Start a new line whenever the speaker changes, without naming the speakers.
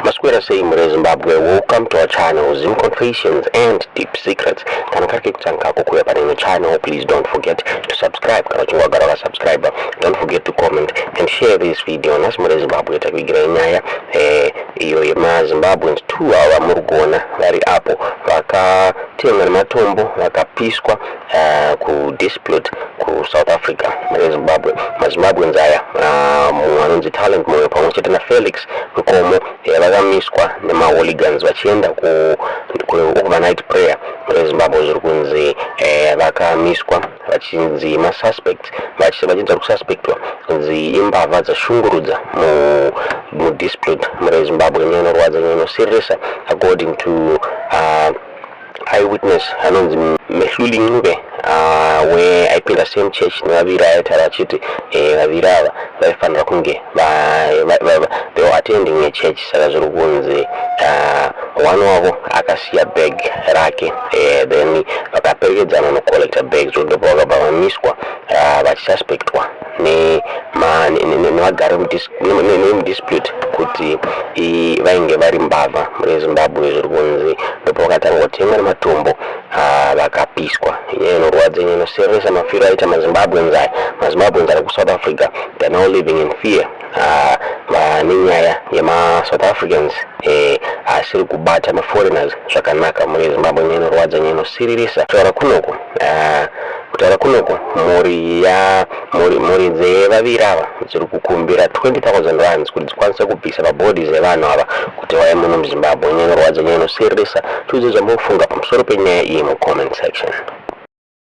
Maswera sei mhuri yeZimbabwe, welcome to our channel, Zim Confessions and Deep Secrets. Kana kari kekutanga kako kuuya pane ino channel, please don't forget to subscribe. Kana uchinge wagara wakasubscribe, don't forget to comment and share this video. Nhasi mhuri yeZimbabwe takuigirai nyaya iyo yemaZimbabweans two ava muri kuona vari apo vakatemwa nematombo vakapiswa kuDisplut kuSouth Africa. Mhuri yeZimbabwe, maZimbabweans aya, mumwe anonzi Talent Moyo pamwe chete naFelix Nkomo, vakamiswa nemahooligans vachienda ku-overnight prayer. Mhuri yeZimbabwe, zviri kunzi vakamiswa vachinzi masuspects, vachinzi vari kususpectwa kunzi imbavha dzashungurudza muDisplut. Mhuri yeZimbabwe, nyaya inorwadza, nyaya inosiririsa. According to eyewitness anonzi Mehluli Ncube, we aipinda same church nevaviri, aitaura achiti vaviri ava vaifanira kunge they were attending a church. Saka zviri kunzi one wavo akasiya bag rake, then vakaperekedzana nocollecta bag, so ndipo vakabva vamiswa vachisuspectwa nevagari vemuDisplut kuti vainge vari mbavha. Mhuri yeZimbabwe, zviri kunzi ndipo vakatanga kutemwa nematombo, vakapiswa. Nyaya inorwadza, nyaya inosiririsa, mafiro aita maZimbabweans aya. MaZimbabweans ari kuSouth Africa, they are now living in fear nenyaya yemaSouth Africans asiri kubata maforeigners zvakanaka. Mhuri yeZimbabwe, nyaya inorwadza, nyaya inosiririsa. Kutaura kunoku mhuri ya mhuri mhuri dzevaviri ava dziri kukumbira 20,000 rands kuti dzikwanise kubvisa mabodies evanhu ava kuti vauye muno muZimbabwe. Nyaya inorwadza, nyaya inosiririsa. Tiudze zvamunofunga pamusoro penyaya iyi mucomment section.